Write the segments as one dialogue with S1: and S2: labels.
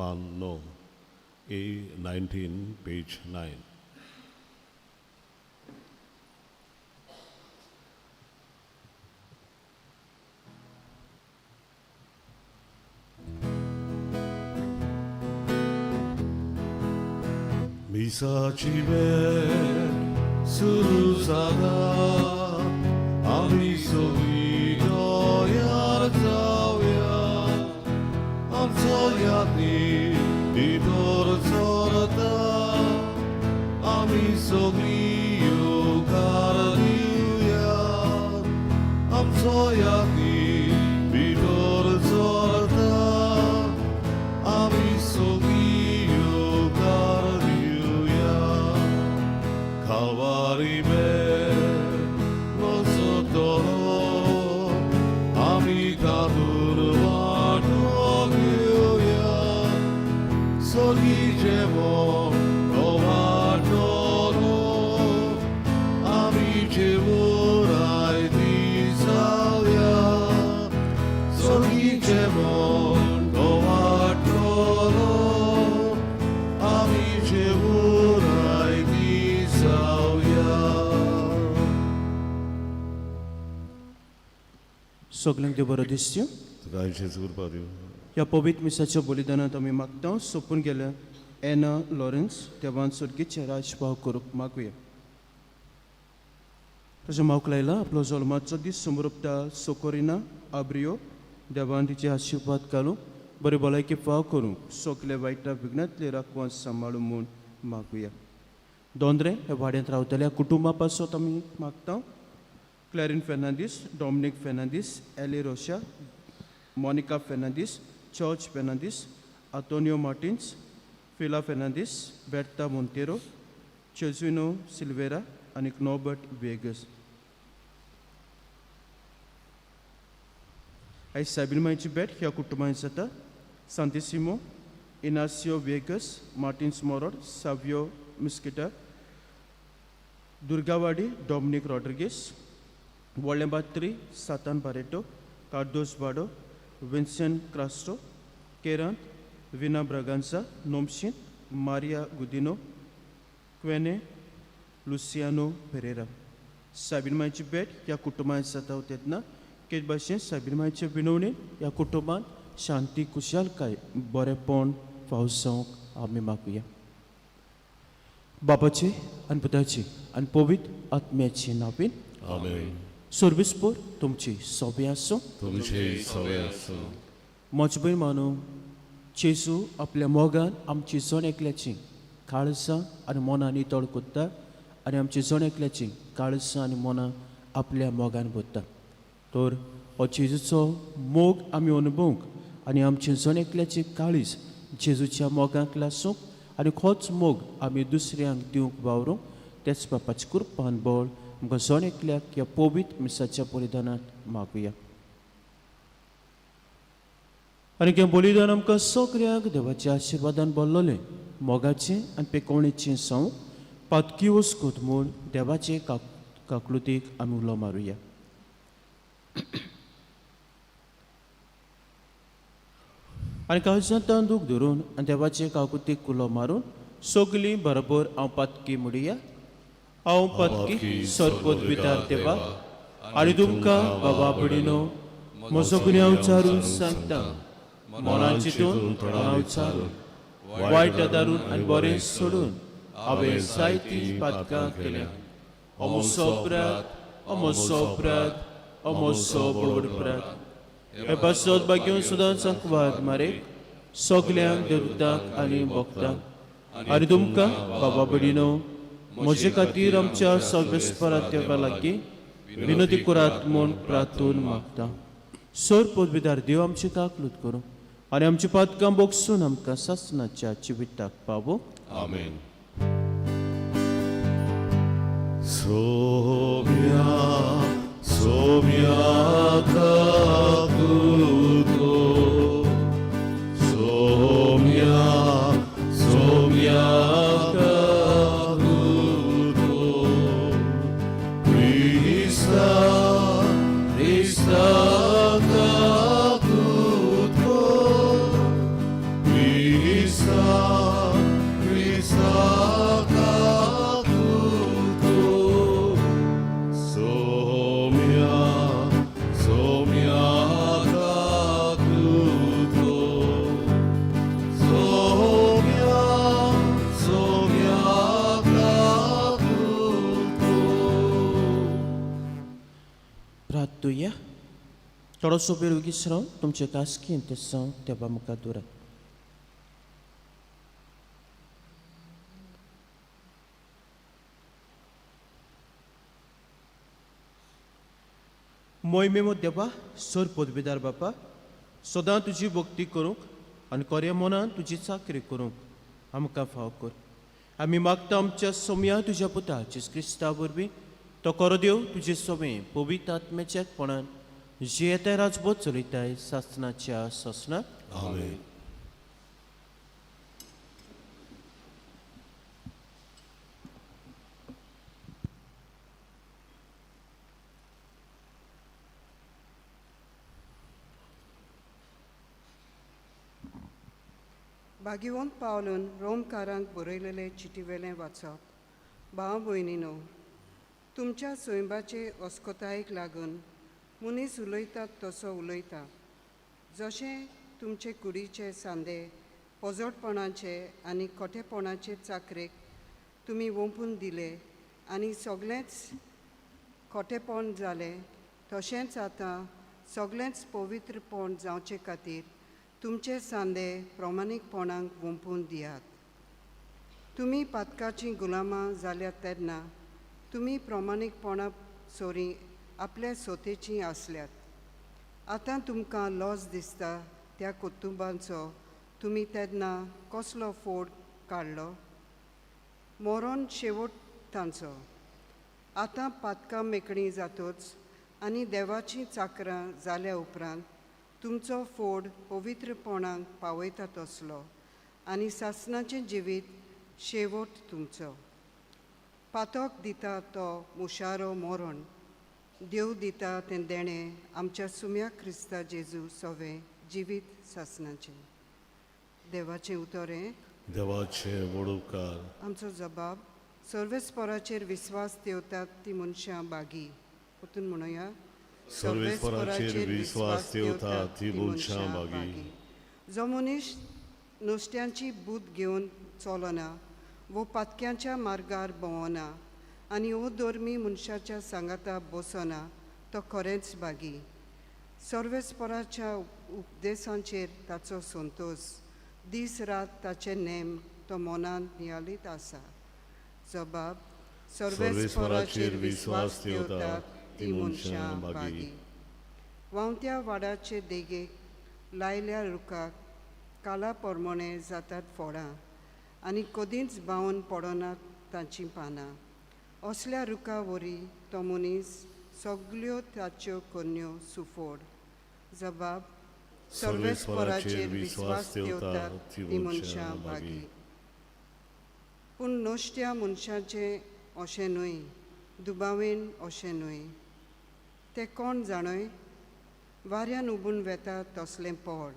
S1: पान 9, ए 19 पेज 9. मिसाची भेट सुरू जाता, आमी सगळीं तयार जावया, आमचो यादनी भितर सरता, आमी सगळीं येवकार दिवया, आमचो यादनी भितर सरता, आमी सगळीं येवकार दिवया. कालवारी भेट वचतलो, आमी तातूंत वांटो घेवया, सगळीं जेवण तो वांटतलो, आमी जेवण आयती जावया, सगळीं जेवण तो वांटतलो, आमी जेवण आयती जावया.
S2: सगल्यांक देव बरो दिसच्यो.
S1: तुका जेजू कृपा दिवं.
S2: ह्या पवित्र मिसाच्या बलिदानांत आमी मागता सोंपून गेल्या एना लॉरन्स देवान सर्गीचे राजभाव करूंक मागुया. तशें मावक लायला आपलो जल्माचो दीस समरुपता सोकोरिना आब्रियो, देवान तिचे आशिर्वाद घालूंक, बरी भलायकी फाव करूंक, सगले वायटा विघ्नांतले राखवान सांबाळूं म्हूण मागुया. दोंद्रे ह्या वाड्यांत रावतल्या कुटुंबा पासत आमी मागता क्लॅरीन फेर्नांदीस, डॉमनीक फेर्नांदीस, एली रोशा, मोनिका फेर्नांदीस, जॉर्ज फेर्नांदीस, आंतोनियो मार्टिन्स, फिला फेर्नांदीस, बेर्ता मोंतेरो, चेजुनो सिल्वेरा आनी नॉबर्ट वेगस. आयज सायबीन मांयची भेट ह्या कुटुंबांत जाता सांतिसिमो, इनासियो वेगस, मार्टिन्स मोरोड, सावियो मिस्किटा, दुर्गावाडी डॉमनीक रॉड्रिगीस, व्हडलें बात्री सातान बारेटो, कार्दोस बाडो, विन्सन क्रास्टो, केरांत विना ब्रागांसा, नोमशीन Maria Gudino, क्वेने Luciano Pereira. Soybean मांयची भेट ह्या कुटुंबांत जाता तेन्ना तेच भाशेन सायबीन मांयचे विनवणी ह्या कुटुंबांत शांती, खुशालकाय, बरेपण फावो जावंक आमी मागुया. बापाचे आनी पुताचे आनी पवित्र आत्म्याचे नांवान.
S1: आमेन.
S2: सर्विसपूर तुमची सोबी आसूं.
S1: तुमचे सवे आसूं.
S2: म्हज भयण मानू, जेजू आपल्या मोगान आमची जण एकल्याची काळजां आनी मनां नितळ कोत्ता आनी आमची जण एकल्याची काळजां आनी मनां आपल्या मोगान भरता. तर हो जेजूचो मोग आमी अनुभवूंक आनी आमची जण एकल्याची काळीज जेजूच्या मोगाक लासूंक आनी होच मोग आमी दुसऱ्यांक दिवंक वावरूंक तेच बापाची कृपान बळ आमकां जण एकल्याक ह्या पवित्र मिसाच्या बलिदानांत मागुया. आनी हें बलिदान आमकां सगळ्यांक देवाच्या आशिर्वादान भरलेलें, मोगाचें आनी पेकोवणेचें जावं पातकी वस्कूत म्हूण देवाचे काकलुतीक आमी उलो मारुया. आनी काळजांत दूख धरून आनी देवाचे काकुतीक उलो मारून सगलीं बरोबर हांव पातकी म्हणुया. हांव पातकी सरपद वितार देवा आनी तुमकां बाबा भयणीनो म्हजो गुन्यांव विचारून सांगता. मनान चिंतून, तोंडान उच्चारून, वायट आदारून आनी बरें सोडून हांवें जायतीं पातकां केल्या. अमोसो अपराध, अमोसो अपराध, अमोसो व्हड अपराध. हे पासत भाग्योन सुदां सांकवाद मारेक, सगल्यांक देवतांक आनी भक्तांक आनी तुमकां बाबा भयणीनो म्हजे खातीर आमच्या सर्वेस्परा देवा लागीं विनोदी करात म्हूण प्रार्थून मागता. सर पदवीदार देव आमची काकलूत करूं आनी आमची पातकां बोगसून आमकां सासणाच्या जिविताक पावो.
S1: आमेन. सोम्या सोम्या काकुतो, सोम्या सोम्या काकुतो, क्रिस्ता क्रिस्ता काकुतो, क्रिस्ता. क्रिस्ता क्रिस्ता काकुतो सोम्या सोम्या काकुतो सोम्या सोम्या काकुतो.
S2: प्रार्थुया. थोडोसो वेळ वगीच रावन तुमचे कास्कीन ते सांग देवा मुखार दवरात. मोहिमेमो देवा सर पदवीदार बापा, सदां तुजी भक्ती करूंक आनी कोऱ्या मनान तुजी चाकरी करूंक आमकां फाव कर. आमी मागता आमच्या सोम्या तुज्या पुता जेजू क्रिस्ता वरवीं तो करो देव तुजे सोमे पवित्र आत्म्याच्या एकपणान जियेताय राजबोध चलयताय सासनाच्या सासनाक.
S1: आमेन.
S3: भाग्यवंत पावलून रोमकारांक बरयलेले चिटीवेलें वाचप. भाव भयणीनो, तुमच्या स्वयंबाचे अस्कोतायेक लागून मनीस उलयतात तसो उलयता. जशें तुमचे कुडीचे सांदे पोजोटपणाचे आनी खोटेपणाचे चाकरेक तुमी वोंपून दिले आनी सगळेंच खोटेपण जालें, तशेंच आतां सगळेंच पवित्रपण जावचे खातीर तुमचे सांदे प्रमाणीकपणाक वोंपून दियात. तुमी पातकाचीं गुलामां जाल्यात तेन्ना तुमी प्रमाणीकपणा सोरी आपल्या सोतेचीं आसल्यात. आतां तुमकां लॉस दिसता त्या कुटुंबांचो तुमी तेन्ना कसलो फोड काडलो मोरोन शेवट तांचो. आतां पातकां मेकळीं जातच आनी देवाचीं चाकरां जाल्या उपरांत तुमचो फोड पवित्रपणाक पावयता तसलो आनी सासणाचें जिवीत शेवट तुमचो. पातक दिता तो मुशारो मोरण, देव दिता तें देणें आमच्या सुम्या क्रिस्ता जेजू सवें जिवीत सासणाचें. देवाचें उतर हें.
S1: देवाचें व्हड उपकार.
S3: आमचो जबाब सर्वेस्पराचेर विस्वास ठेवतात ती मनशां बागी. परतून म्हणुया.
S1: सर्वेस्पराचेर विस्वास ठेवतात ती मनशां बागी.
S3: जो मनीस नुस्त्यांची बूद घेवन चलना वो पातक्यांच्या मार्गार भोंवना आनी हो धर्मी मनशाच्या सांगाता बसना तो खरेंच बागी. सर्वेस्पराच्या उपदेशांचेर ताचो संतोश, दीस रात ताचे नेम तो मनान नियालीत आसा. जबाब
S1: सर्वेस्पराचेर विस्वास ठेवतात ती मनशां बागी.
S3: व्हांवत्या वाडाचे देगेक लायल्या रुखाक काला प्रमाणे जातात फळां आनी कदींच बावन पडनात तांचीं पानां. असल्या रुखा वरी तो मनीस सगल्यो ताच्यो करण्यो सुफोड. जबाब
S1: सर्वेस्पराचेर विस्वास ठेवतात ती मनशां बागी.
S3: पूण नश्ट्या मनशाचें अशें न्हय, दुबावेन अशें न्हय. ते कोण जाणय वाऱ्यान उबून वेता तसलें पळ.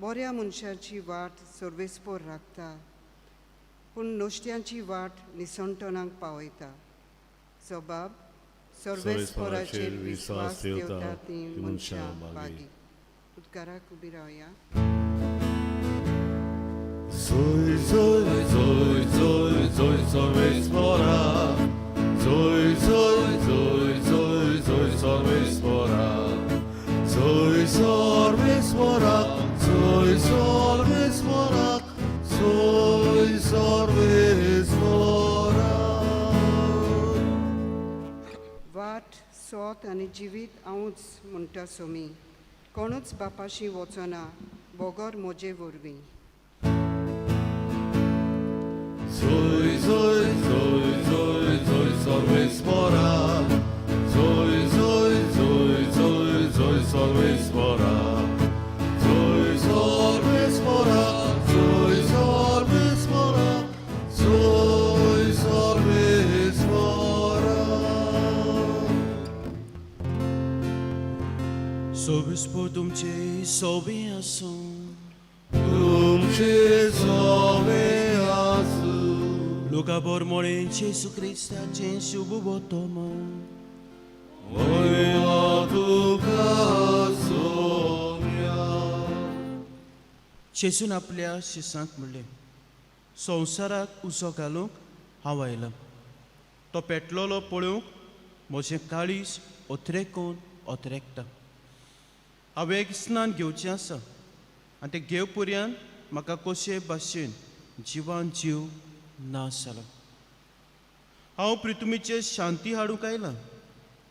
S3: बऱ्या मनशाची वाट सर्वेस्पोर राखता पूण नश्ट्यांची वाट निसणटणाक पावयता. जबाब
S1: सर्वेस्पराचेर विस्वास ठेवतात ती मनशां बागी.
S3: उदकाराक उबी रावया.
S1: जोय जोय जोय जोय जोय सर्वेस्परा, जोय जोय जोय जोय जोय सर्वेस्परा, जोय सर्वेस्परा, जोय सर्वेस्परा, जोय सर्वेस्परा.
S3: वाट सोत आनी जिवीत हांवूच म्हणटा सोमी, कोणूच बापाशी वचना बगर म्हजे वरवीं.
S1: जोय जोय जोय जोय जोय सर्वेस्परा, जोय जोय जोय जोय जोय सर्वेस्परा, जोय सर्वेस्परा, जोय सर्वेस्परा, जोय सर्वेस्परा.
S2: सर्वेस्पर तुमचे सोबे आसूं.
S1: तुमचे
S2: तुका बोरमोळे जेसू क्रिस्ताचें शुभ वर्तमान.
S1: महिमा तुका सोम्या.
S2: जेजून आपल्या शिसांक म्हणलें, संवसाराक उजो घालूंक हांव आयलां, तो पेटलोलो पळोवंक म्हजें काळीज ओथरेकून ओथरेकता. हांवें एक स्नान घेवचें आसा आनी तें घेव पुर्यान म्हाका कशे भाशेन जिवान जीव ना जालो. हांव प्रितुमीचेर शांती हाडूंक आयलां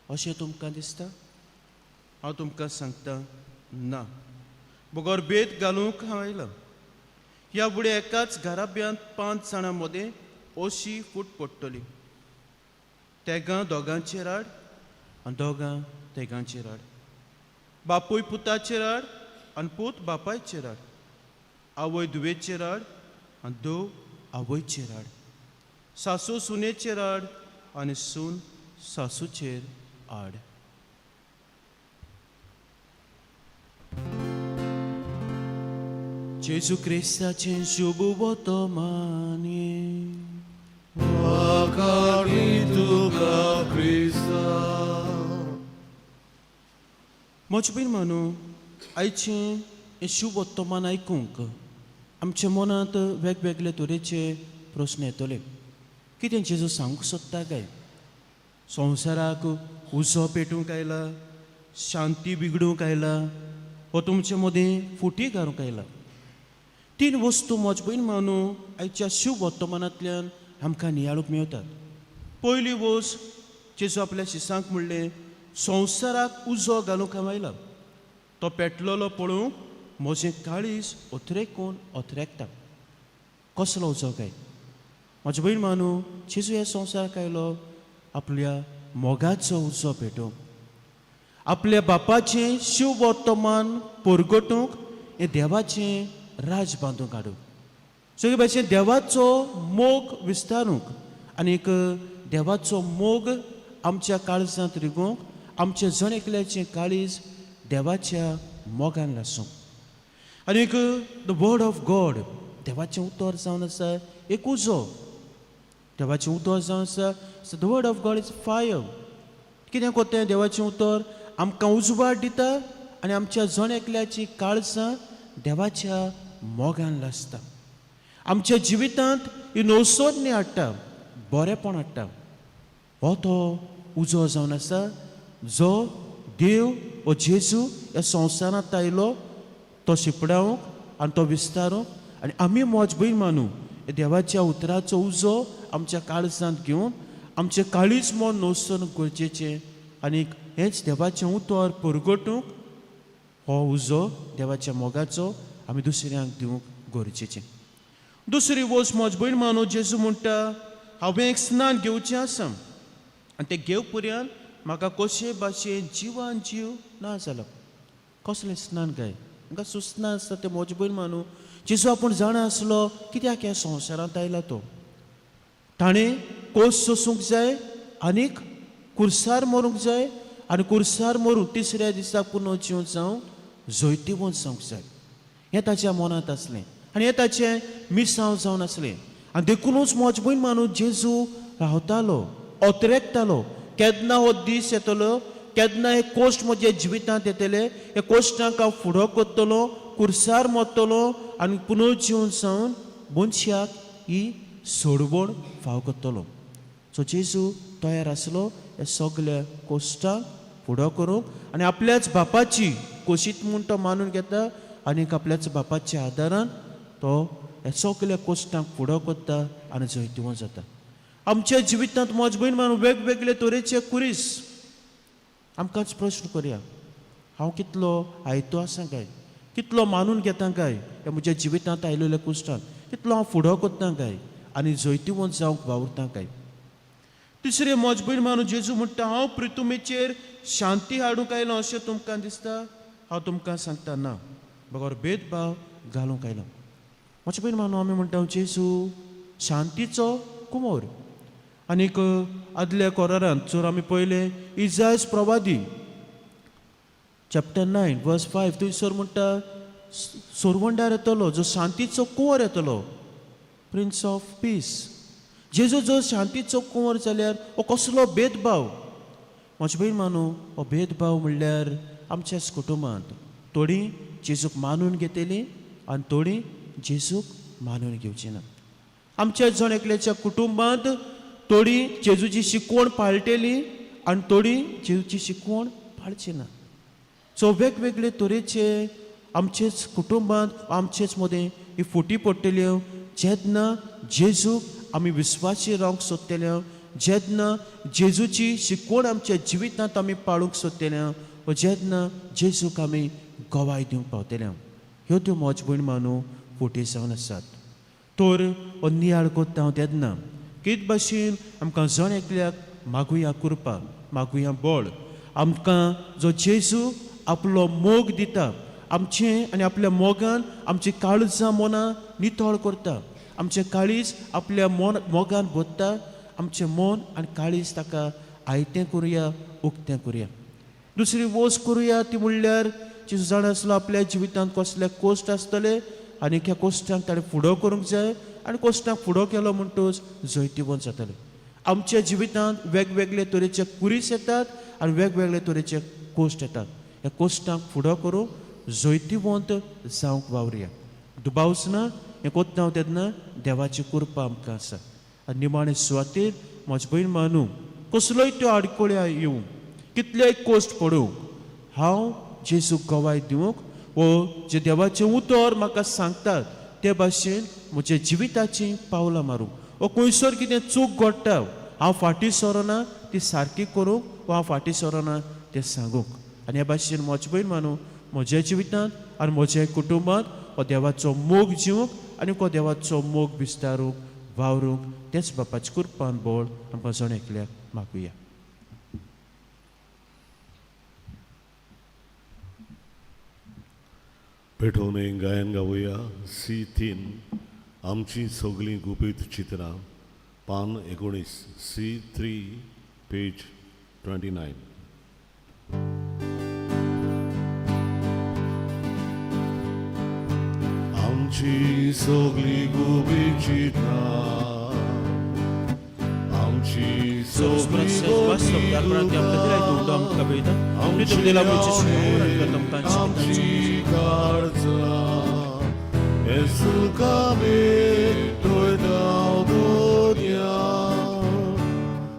S2: अशें तुमकां दिसता? हांव तुमकां सांगता, ना, बगर भेद घालूंक हांव आयलां. ह्या फुडें एकाच घराब्यांत 5 जाणां मदें अशी फूट पडटली, तेगां दोगांचेर आड आनी दोगां तेगांचेर आड, बापूय पुताचेर आड आनी पूत बापायचेर आड, आवय धुवेचेर आड आनी धूव आवयचेर आड, सासू सुनेचेर आड आनी सून सासूचेर आड. जेजू क्रिस्ताचें शुभ वर्तमान.
S1: वाखाणी तुका क्रिस्ता.
S2: म्हजे बीन मानू, आयचें हें शुभ वर्तमान आयकूंक आमच्या मनांत वेगवेगळे तरेचे प्रस्न येतले. कितें जेजू सांगूंक सोदता काय? संवसाराक उजो पेटूंक आयला, शांती बिगडूंक आयला, हो तुमचे मदीं फुटी घालूंक आयला? 3 वस्तू म्हज भयण मानू आयच्या शुभ वर्तमानांतल्यान आमकां नियाळूंक मेळटात. पयली वस्त, जेजू आपल्या शिसांक म्हणलें, संवसाराक उजो घालूंक हांव आयला, तो पेटलोलो पळोवंक म्हजें काळीज ओथरेकून ओथरेकता. कसलो उजो काय? म्हजे भयण मानू, जेजू ह्या संवसाराक आयलो आपल्या मोगाचो उजो पेटोवंक, आपल्या बापाचें शिव वर्तमान परगटूंक, हें देवाचें राज बांदूंक हाडूंक, सगळे भाशेन देवाचो मोग विस्तारूंक आनीक देवाचो मोग आमच्या काळजांत रिगोवंक, आमचें जण एकल्याचें काळीज देवाच्या मोगान लासूंक. आनीक the word of God, देवाचें उतर जावन आसा एक उजो, देवाचें उतर जावन आसा, the word of God is fire. कितें करता देवाचें उतर? आमकां उजवाड दिता आनी आमच्या जण एकल्याची काळजां देवाच्या मोगान लासता, आमच्या जिवितांत ही नवसोदणी हाडटा, बरेंपण हाडटा. हो तो उजो जावन आसा जो देव हो जेजू ह्या संवसारांत आयलो तो शिंपडावंक आनी तो विस्तारूंक. आनी आमी म्हज भयण मानू देवाच्या उतराचो उजो आमच्या काळजांत घेवन आमचें काळीज मन नवसन गरजेचें आनी हेंच देवाचें उतर परगटूंक हो उजो देवाच्या मोगाचो आमी दुसऱ्यांक दिवंक गरजेचें. दुसरी वस्त म्हज भयण मानू, जेजू म्हणटा, हांवें एक स्नान घेवचें आसा आनी तें घेव पुर्यान म्हाका कशे भाशेन जिवान जीव ना जालो. कसलें स्नान काय? म्हाका सुचना आसता तें म्हजे भयण मानू. जेजू आपूण जाणा आसलो कित्याक ह्या संवसारांत आयला तो. ताणें कोस सोसूंक जाय आनीक कुर्सार मरूंक जाय आनी कुर्सार मरून तिसऱ्या दिसा पुनः जीव जावं जैतिवंत जावंक जाय, हें ताच्या मनांत आसलें आनी हें ताचें मिसांव जावन आसलें. आनी देखुनूच म्हज भयण मानू जेजू रावतालो, अतरेकतालो, केन्ना हो दीस येतलो, केन्ना हे कोश्ट म्हज्या जिवितांत येतले, हे कोश्टांक हांव फुडो करतलो, कुर्सार मरतलो आनी पुनः जीवन जावन मनशाक ही सोडवण फाव करतलो. सो जेजू तयार आसलो ह्या सगल्या कोश्टांक फुडो करूंक आनी आपल्याच बापाची कोशीत म्हूण तो मानून घेता आनी आपल्याच बापाच्या आदारान तो ह्या सगल्या कोश्टांक फुडो करता आनी जैतिवंत जाता. आमच्या जिवितांत म्हज भयण मानून वेगवेगळे तरेचे कुरीस. आमकांच प्रश्न करया, हांव कितलो आयतो आसा काय, कितलो मानून घेता काय ह्या म्हज्या जिवितांत आयिल्ल्या कुश्टांत, कितलो हांव फुडो करता काय आनी जैतिवंत जावंक वावुरता काय. तिसरें म्हज भयण मानून जेजू म्हणटा, हांव प्रितुमेचेर शांती हाडूंक आयलो अशें तुमकां दिसता? हांव तुमकां सांगता ना, बगर भेदभाव घालूंक आयलो. म्हजे भयण मानू, आमी म्हणटा जेजू शांतीचो कुमोर. आनीक आदल्या कोरारांत जर आमी पळयलें इजायस प्रवादी चॅप्टर 9 वर्स 5 थंयसर म्हणटा, सोरवंडार येतलो जो शांतीचो कुंवर येतलो, प्रिन्स ऑफ पीस. जेजू जर शांतीचो कुंवर जाल्यार हो कसलो भेदभाव. म्हजे भयण मानू, हो भेदभाव म्हणल्यार आमच्याच कुटुंबांत थोडीं जेजूक मानून घेतली आनी थोडीं जेजूक मानून घेवची ना. आमच्या जण एकल्याच्या कुटुंबांत थोडीं जेजूची शिकवण पाळटेली आनी थोडीं जेजूची शिकवण पाळची ना. सो वेगवेगळे तरेचे आमचेच कुटुंबांत आमचेच मदें ही फुटी पडटल्यो जेन्ना जेजूक आमी विस्वासी रावंक सोदतले, जेन्ना जेजूची शिकवण आमच्या जिवितांत आमी पाळूंक सोदतले वा जेन्ना जेजूक आमी गवाय दिवंक पावतले. ह्यो त्यो म्हज भयण मानू फुटी जावन आसात. तर हो नियाळ करता हांव तेन्ना कित भाशेन आमकां जण एकल्याक मागुया कृपा, मागुया बळ. आमकां जो जेजू आपलो मोग दिता, आमचें आनी आपल्या मोगान आमची काळजां मनां नितळ करता, आमचें काळीज आपल्या मन मोगान भरता, आमचें मन आनी काळीज ताका आयतें करुया, उक्तें करुया. दुसरी वोस करुया ती म्हणल्यार जेजू जाणा आसलो आपल्या जिवितांत कसले कोश्ट आसतले आनी ह्या कोश्टांक ताणें फुडो करूंक जाय आनी कोश्टांक फुडो केलो म्हणटूच जैतिवंत जातले. आमच्या जिवितांत वेगवेगळे तरेचे कुरीस येतात आनी वेगवेगळे तरेचे कोश्ट येतात. ह्या कोश्टांक फुडो करूंक जैतिवंत जावंक वावरुया. दुबावच ना हें कोत्ता हांव तेन्ना देवाची कृपा आमकां आसा. आनी निमाणे सुवातेर म्हजे भयण मानू, कसलोय त्यो आडखळ्यो येवं, कितलेय कोश्ट पडूं, हांव जेजूक गवाय दिवंक वो जे देवाचें उतर म्हाका सांगतात ते भाशेन म्हज्या जिविताचीं पावलां मारूंक वो खंयसर कितें चूक घडटा हांव फाटीं सरना ती सारकी करूंक वो हांव फाटीं सरना तें सांगूंक. आनी ह्या भाशेन म्हजे भयण मानू म्हज्या जिवितांत आनी म्हज्या कुटुंबांत हो देवाचो मोग जिवंक आनी हो देवाचो मोग विस्तारूंक वावरूंक तेच बापाचे कृपान बळ आमकां जण एकल्याक मागुया.
S1: पेटोवन गायन गावया सी 3 आमची सगळीं गुपीत चित्रां, पान 19, सी 3 पेज 29. आमची सगळीं गुपीत चित्रां, आमची सगळीं आमची काळजां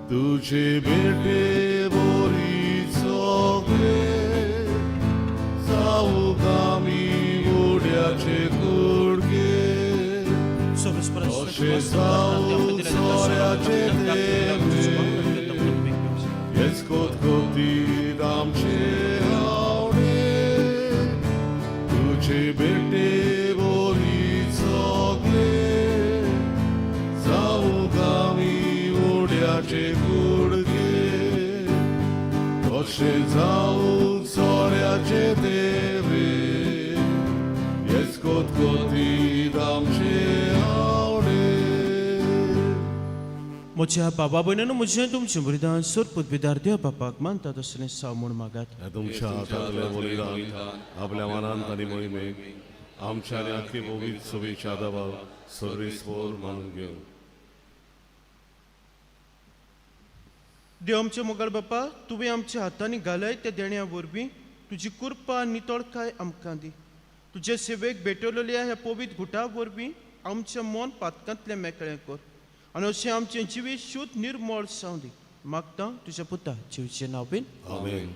S1: तुझे बेटे बोरी सगळे जावूंक आमी उड्याचे कुडके अशें जावूंक सोऱ्याचे देवे येसकोत आमचे आवडे तुझे बेटे बोरी सगळे जावूंक आमी उड्याचे कुडके अशें जावूंक सोऱ्याचे देवे येसकोत आमचे आवडे.
S2: म्हज्या बाबा भयणांनो, म्हजें तुमचें बलिदान सोरपूत विदार देव बापाक मानता तसलें साव म्हूण मागात.
S1: तुमच्या हातांतलें बलिदान आपल्या मनांत आनी मोहिमेक आमच्या आनी आख्खी पवित्र सभेच्या दबाव सर्वेस्पोर मानून घेवन.
S2: देव आमचे मोगाळ बापा, तुवें आमच्या हातांनी घालय त्या देण्या वरवीं तुजी कृपा नितळकाय आमकां दी. तुजे सेवेक भेटवलेल्या ह्या पवित्र घुटा वरवीं आमचें मन पातकांतलें मेकळें कर आनी अशें आमचें जिवीत शुद्ध निर्मळ जावं दी. मागता तुज्या पुता जिवचें नांव बीन.
S1: आमेन.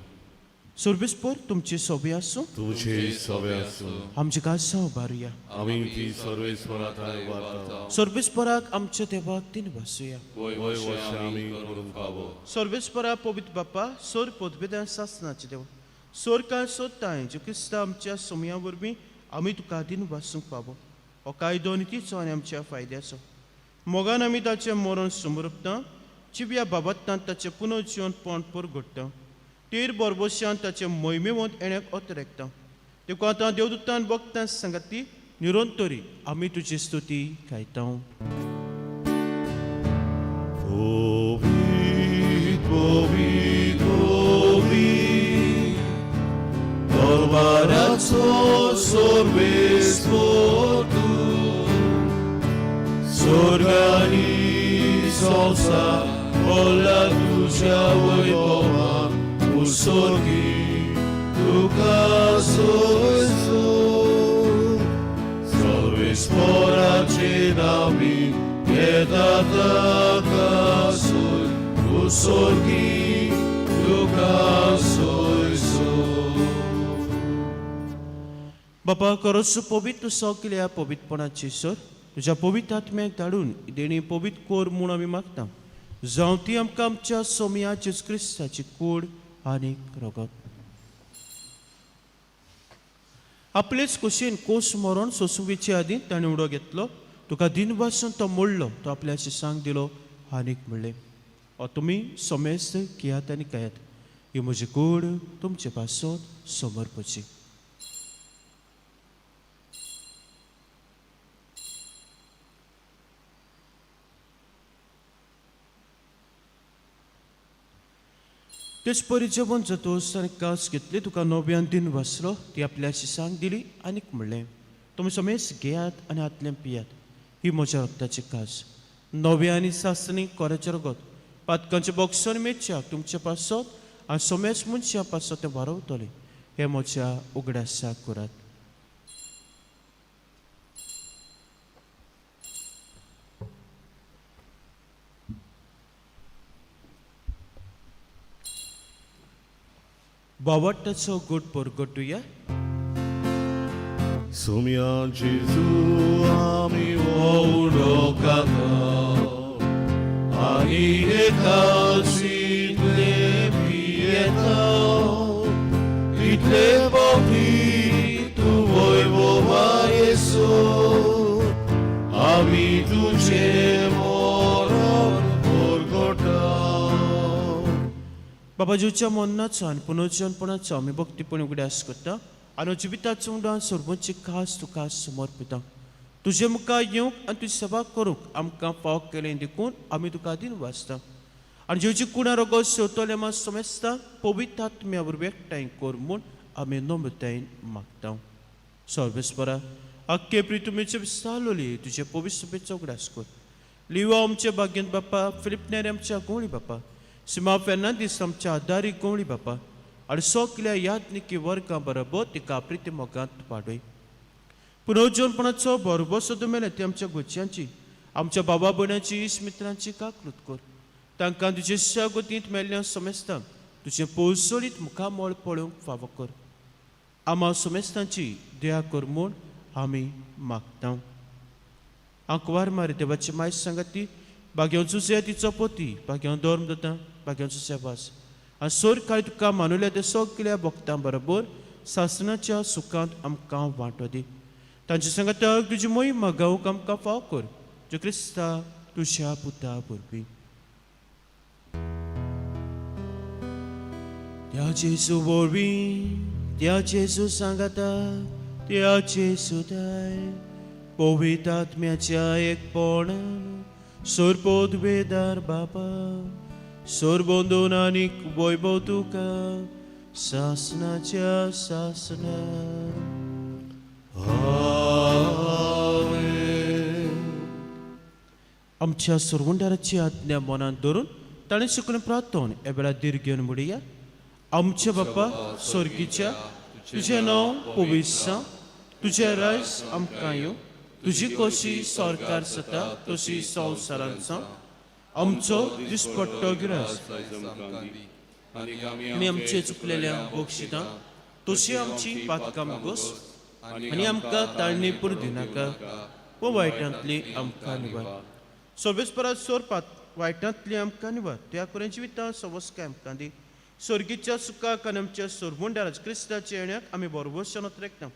S2: सर्वेस्पोर तुमची सोबी आसूं,
S1: तुमचे सवे आसूं.
S2: आमचे कासाव बारुया.
S1: आमी ती सर्वेस्परा थंय उबारता.
S2: सर्वेस्पराक आमच्या देवाक तीन वासुया.
S1: वय वशें आमी करूंक फावो.
S2: सर्वेस्परा पवित्र बापा, सोर पदवेदां सासनाचे देव, सोर काळ सोदताय जो क्रिस्ता आमच्या सोमया वरवीं आमी तुका दिन वासूंक फावो. हो कायदो नितीचो आनी आमच्या फायद्याचो. मोगान आमी ताचें मरण समर्पता, जिव्या बाबत्तांत ताचें पुनर्जिवन पण परगडटा, तेर बरबोशान ताचें मोहिमेवंत येण्याक अतरेकता. देखून आतां देवदूतान भक्तां सांगाती निरंतरी आमी तुजी स्तुती गायता.
S1: पवित्र पवित्र पवित्र दरबाराचो सर्वेस्पोर तूं, स्वर्ग आनी संवसार भरला तुज्या वैभवान उसोर्गी तुका सोयसो सर्वेस्पराचे नामी येता ताका सोय उसोर्गी तुका सोयसो.
S2: बापा करोस पवित्र सगल्या पवित्रपणाची सर तुज्या पवित्र आत्म्याक धाडून देणी पवित्र कोर म्हूण आमी मागता जावं ती आमकां आमच्या सोमया जेजू क्रिस्ताची कूड आनी रगत. आपलेच कुशीन कोस मरोन सोसुंबीचे आदीं ताणें उडो घेतलो, तुका दिनवासून तो मोडलो, तो आपल्या शिसांक दिलो आनीक म्हणलें, ओ तुमी समेस्त घेयात आनी खायात, ही म्हजी कूड तुमचे पासत समर्पची. तेच परी जेवण जातोस ताणें कास घेतली, तुका नव्यान दिन वासलो, ती आपल्या शिसांक दिली आनीक म्हणलें, तुमी समेस्त घेयात आनी हातलें पियात, ही म्हज्या रक्ताची कास, नव्या आनी सासणी कोऱ्याचें रगत, पातकांचें बोक्सण मेळच्याक तुमचे पासत आनी समेस्त मनशां पासत तें वारवतलें, हें म्हज्या उगडासाक करात. बावट्टाचो गोड परगटुया.
S1: सोमया जेजू आमी उडो खाता आनी एकाच पियेता तितले पावटी तूं वैभवा येसो आमी तुजें मरण परगटा.
S2: बाबा जेवच्या मरणाचो आनी पुनर्जनपणाचो आमी भक्तीपणी उगडास करता आनी जिविताचो उंडान सर्वोच्च खास तुका समर्पिता. तुजे मुखार येवंक आनी तुजी सेवा करूंक आमकां फावो केलें देखून आमी तुका दिन वाचता आनी जेवची कुणा रोगो सेवतले मा समेस्ता पवित्र आत्म्या वरवीं एकठांय कर म्हूण आमी नम्रतायेन मागता. सर्वेस्परा आख्खे प्रितुमेचे विस्तारलोली तुजे पवित्र सभेचो उगडास कर. लिवा आमचे भाग्यन बापा, फिलिप नेरी आमच्या गोवळी बापा, सिमा फेर्नांदीस आमच्या आदारी गोवळी बापा आनी सगल्या यादनिकी वर्गां बरोबर तिका प्रिती मोगांत वाडय. पुनर्जनपणाचो बरोबर सदां मेले ती आमच्या गोच्यांची, आमच्या बाबा भयणांची, इश्ट मित्रांची काकलूत कर. तांकां तुजे शागोतींत मेल्ल्या समेस्तांक तुजें पोळसोळीत मुखामळ पळोवंक फावो कर. आमा समेस्तांची दया कर म्हूण आमी मागता. आंकवार मारी देवाची मायज सांगाती बाग्यांचो जुजे तिचो पोती, बाग्यां धर्म जाता, बाग्यांचो सेवास आनी सोर काळी तुका मानुल्या ते सगल्या भक्तां बरोबर सासणाच्या सुखांत आमकां वांटो दी. तांचे सांगाताक तुजी मोहिमा गावंक आमकां फाव कर, जो क्रिस्ता तुज्या पुता वरवीं. त्या जेजू वरवीं, त्या जेजू सांगाता, त्या जेजू दाय पवित्र आत्म्याच्या एकपणान सोरपोदवेदार बापा सोरबंदून आनीक वैभव तुका सासणाच्या सासणा. आमच्या सरवंडाराची आज्ञा मनांत धरून ताणें शिकून प्रार्थन ह्या वेळार दीर्घ घेवन म्हणया. आमच्या बापा स्वर्गीच्या, तुजें नांव पवित्र जावं, तुजें राज आमकां येवं, तुजी कशी सरकार जाता तशी संवसारांत जावं. आमचो दिसपट्टो गिरास आनी आमचे चुकलेल्या बक्षितां तशी आमची पातकां गोस आनी आमकां ताळणी पुर दिनाका व वायटांतली आमकां निवार. सर्वेस्परा सोर पात वायटांतली आमकां निवार, त्या करून जिविता सवस्काय आमकां दी. स्वर्गीच्या सुखाक आनी आमच्या सोरमुंडाराज क्रिस्ताच्या येण्याक आमी बरोबर नोत्रेकता.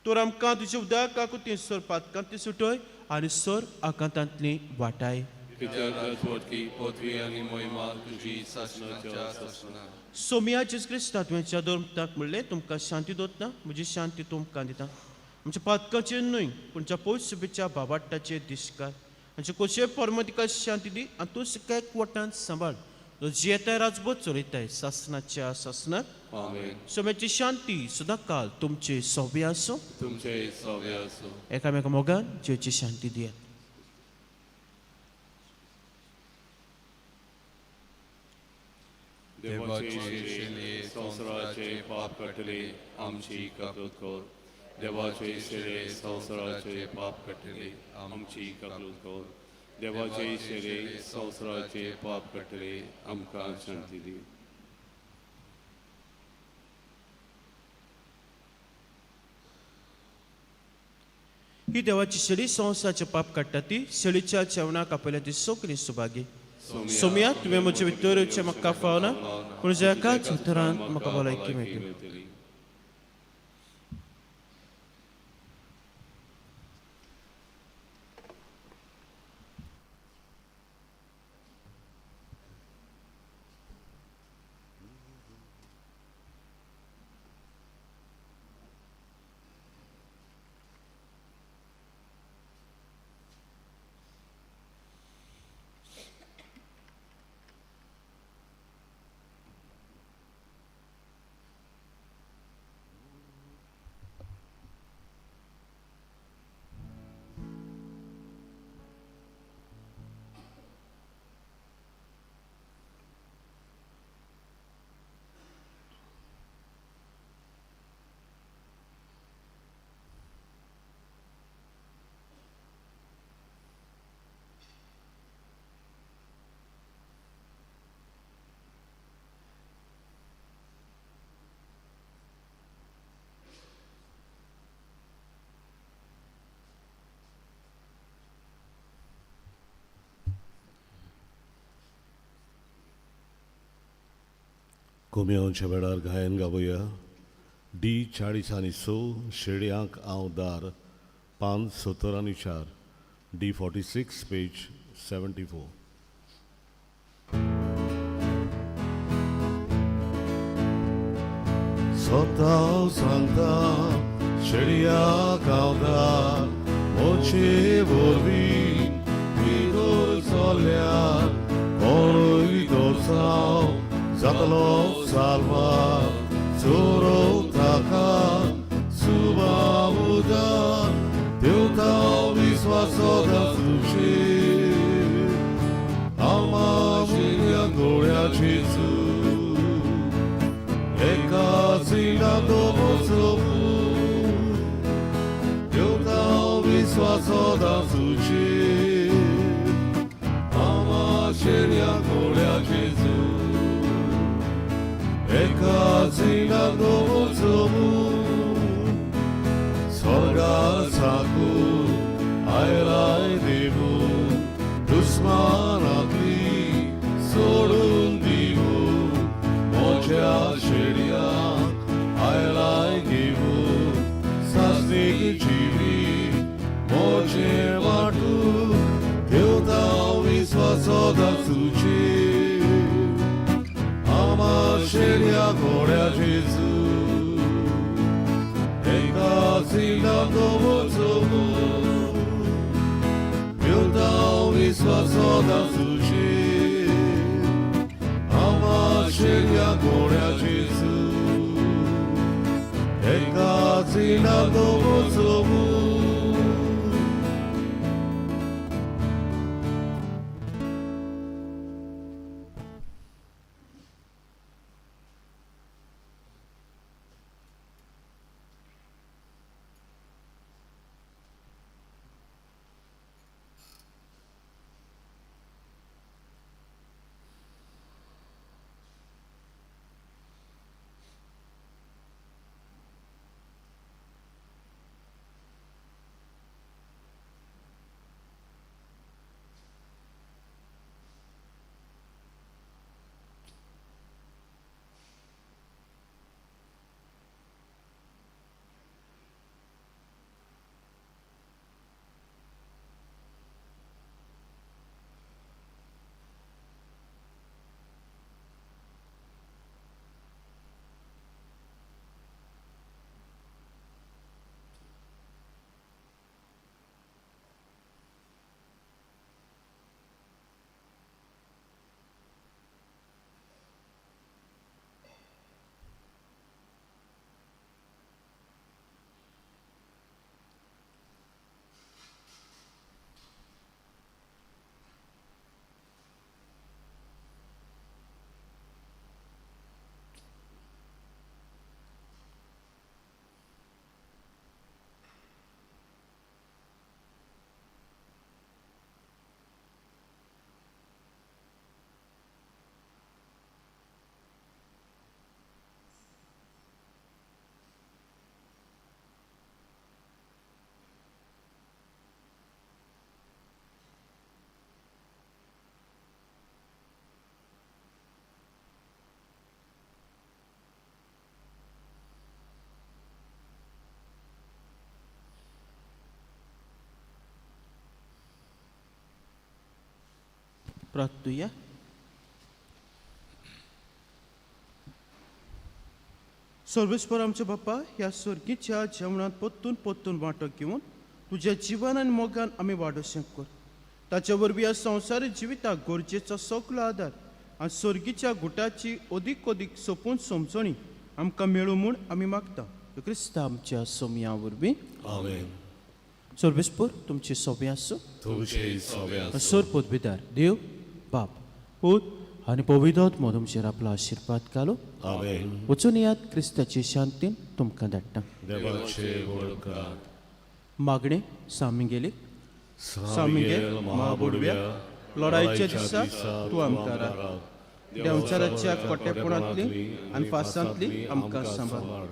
S2: तर आमकां तुजे उदक काकुती सोर पातकांतली सुटय आनी सोर आकांतांतली वाटाय. सोमिया जेजू क्रिस्ता तुवें धर्मताक म्हणलें, तुमकां शांती दोतना म्हजी शांती तुमकां दिता. आमच्या पातकाचेर न्हय पूण ज्या पयस सुबेच्या बाबाट्टाचेर दिसकार आमचे कोशे परमतिका शांती दी आनी तूं सगळ्याक वटान सांबाळ, जो जियेताय राजबोध चलयताय सासणाच्या सासणाक. सोम्याची शांती सदां काल तुमचे सोबे आसूं,
S1: तुमचे सोबे आसूं.
S2: एकामेका मोगान जिवेची शांती दियात.
S1: देवाचे शेले संवसाराचे पाप काडटले आमची काकूत कर. देवाचे शेले संवसाराचे पाप काडटले आमची काकूत कर. देवाचे शेले संवसाराचे पाप काडटले आमकां शांती दी.
S2: ही देवाची शेळी संवसाराचे पाप काडटा ती शेळीच्या जेवणाक आपल्या ती सगळी सुभागी. सोमया तुवें म्हजे भितर येवचें म्हाका फावना, पूण ज्या एकाच उतरान म्हाका भलायकी मेळटली.
S1: कोम्यांच्या वेळार गायन गावया. डी 40 आनी 6 शेळयांक हांव दार, पान 70 आनी 4, डी 46 पेज 74. स्वता सांगता शेळयांक हांव दार, मोचे वरवीं भितर चल्ल्यार कोणूय दोसांव जातलो साल्वा. चोरो ताका सुबाउदार देवता विस्वास दासुचे आमाशिल्या गोळ्याची एका सिना दवरचो देवता विस्वास दासुचे आमाशिल्या गोळ्याची एका सिना दवरचो. स्वर्गार साकून आयलाय देवू दुस्मानांतली सोडून दिवू म्हज्या शेळयांक आयलाय घेवू सासणीक जिवीत म्हजें वांटून देवता विस्वास दासुचे आमा शेळया घोड्या जेजू एका सिना दवरचो देवता विस्वास दासुचे आमा शेळया घोड्या जेजू एका सिना दवरचो.
S2: प्रार्थुया. सर्वेस्पर आमच्या बाप्पा, ह्या सर्गीच्या जेवणांत पोत्तून पोत्तून वांटो घेवन तुज्या जिवन आनी मोगान आमी वाडोवचें कर. ताचे वरवीं ह्या संवसारी जिविताक गरजेचो सगलो आदार आनी सर्गीच्या गुटाची अदीक अदीक सोपून समजणी आमकां मेळूं म्हूण आमी मागता, क्रिस्ता आमच्या सोमया वरवीं.
S1: आमेन.
S2: सर्वेस्पर तुमचे सोबे आसूं.
S1: तुमचे सोबे आसूं.
S2: सर पदवीदार देव बाप, पूत आनी पवित्र तुमचेर आपलो आशिर्वाद घालो.
S1: आमेन.
S2: वचून यात, क्रिस्ताचे शांतीन तुमकां धाडटा.
S1: देवाचे व्हड उपकार.
S2: मागणें सामिगेली.
S1: सामिगेल महाबुडव्या,
S2: लढायच्या दिसा तूं आमकां राख. देंवचाराच्या कोटेपणांतली आनी फासांतली आमकां सांबाळ.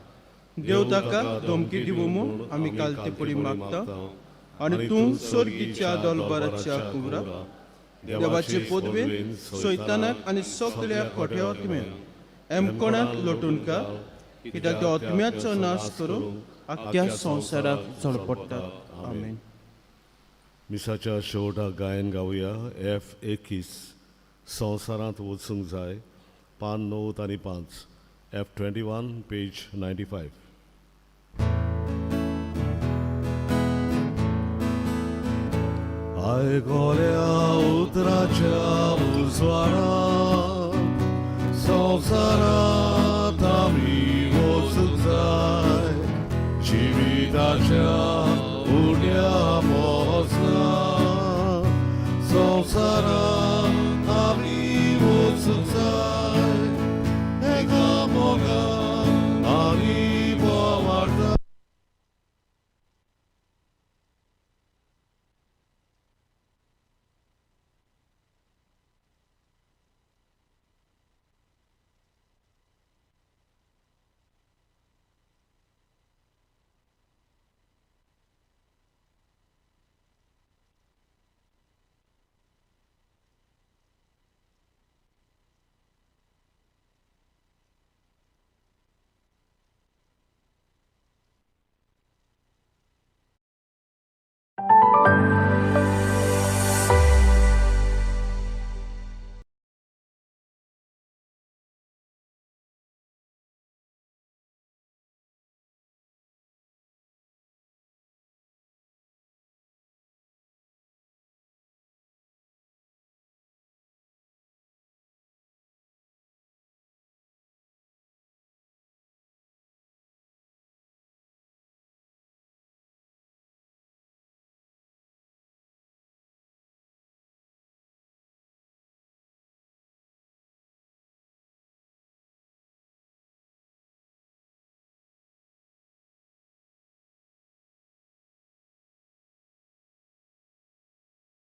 S2: देव ताका धमकी दिवं म्हूण आमी काल ते पडी मागता आनी तूं सर्गीच्या दलबाराच्या कुवरा देवाचे पदवेन सैतानाक आनी सगळ्या खोट्या आत्म्याक एमकोणाक लोटून का, कित्याक त्या आत्म्याचो नाश करून आख्ख्या संवसाराक झळपडटात. आमेन.
S4: मिसाच्या शेवटाक गायन गावया एफ 21, संवसारांत वचूंक जाय, पान 9 आनी 5, एफ 21, पेज 95. आयकोल्या उतराच्या उजवाडात संवसारांत आमी वचूंक जाय, जिविताच्या उण्या पोसना संवसारांत.